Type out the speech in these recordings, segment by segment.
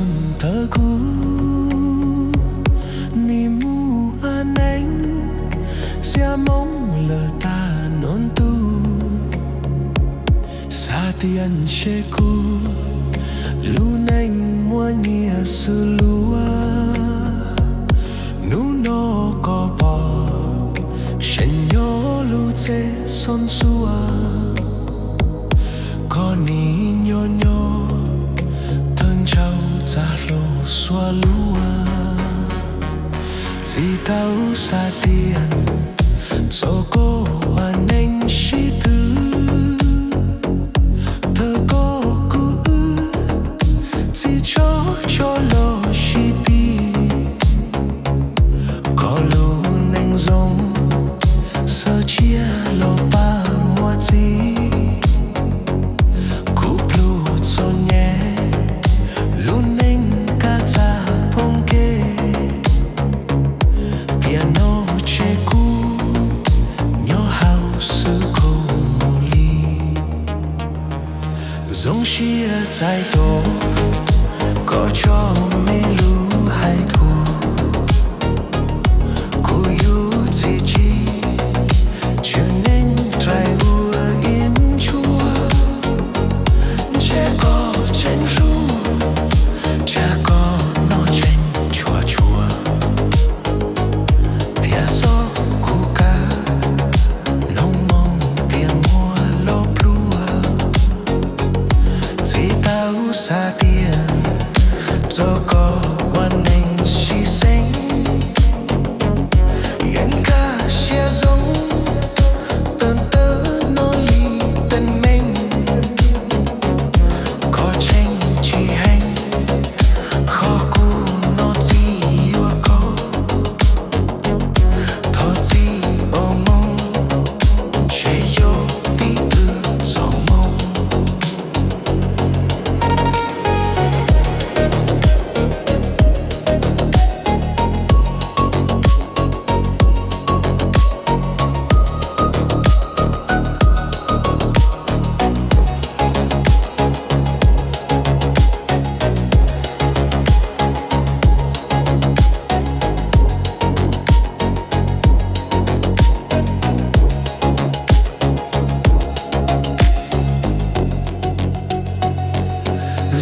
Thawj kuv nim mus ua neej, xiab Hmoob lawm tag ntuj, xav tias ntshe kuv lub neej muaj nyiaj xws luag. Hnub no koj pom seem nyob lub txhej xeeb ntxuaj, koj nim nyob nyob tawg ntshaus txaj hlua xuav luag. Txiv tau xav tias txoj koj ua neej sib tw, thawj koj kuv wb txiv tsov tso los sib pib, koj lub neej zoo xav tsiaj los pab muaj txiv. Kuv pluag txom nyem lub neej kaj txaj poob kev, tiam no ntshe kuv nyob hauv xwb kho mus li. Zoo siab txais tos koj tso me lus hais thuam, kuv yuav txiav txim, tswv neej rais ua ib ntsuab. Ntshe koj tseem hlub, tsam koj noj tseem tshua tshua, thiab xob kuv kab, noog moo tias muaj loj pluag. Txiv tau xav tias txoj koj ua neej sib xeeb, yeej kaj siab zoo, tawg tawg no li teeb meem. Koj tseem tsis heev, qhov kuv noj txiv yuav koj. Thov txim os Hmoob, ntshe yog tim wb txoj hmoo.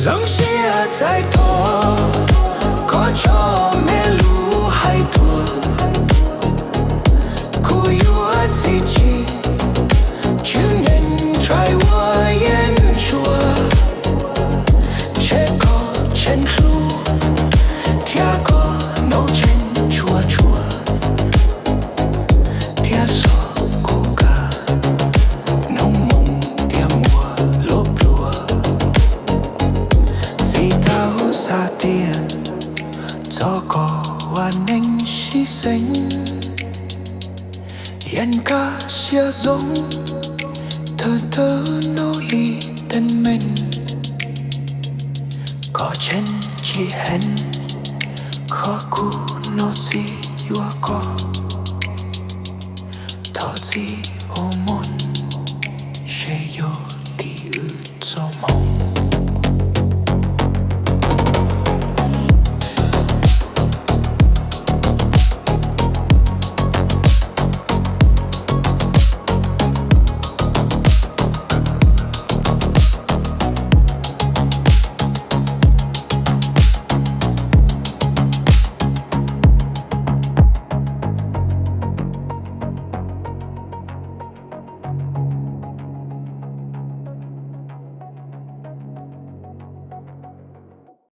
Zoo siab txais tos koj tso me lus hais thuam, kuv yuav txiav txim, tswv neej rais ua ib ntsuab. Ntshe koj tseem hlub, thiab koj noj tseem tshua tshua, thiab xob kuv kab, noog moo tias muaj loj pluag. Txiv tau xav tias txoj koj ua neej sib xeeb, yeej kaj siab zoo, tawg tawg no li teeb meem. Koj tseem tsis heev, qhov kuv noj txiv yuav koj. Thov txim os Hmoob, ntshe yog tim wb txoj hmoo.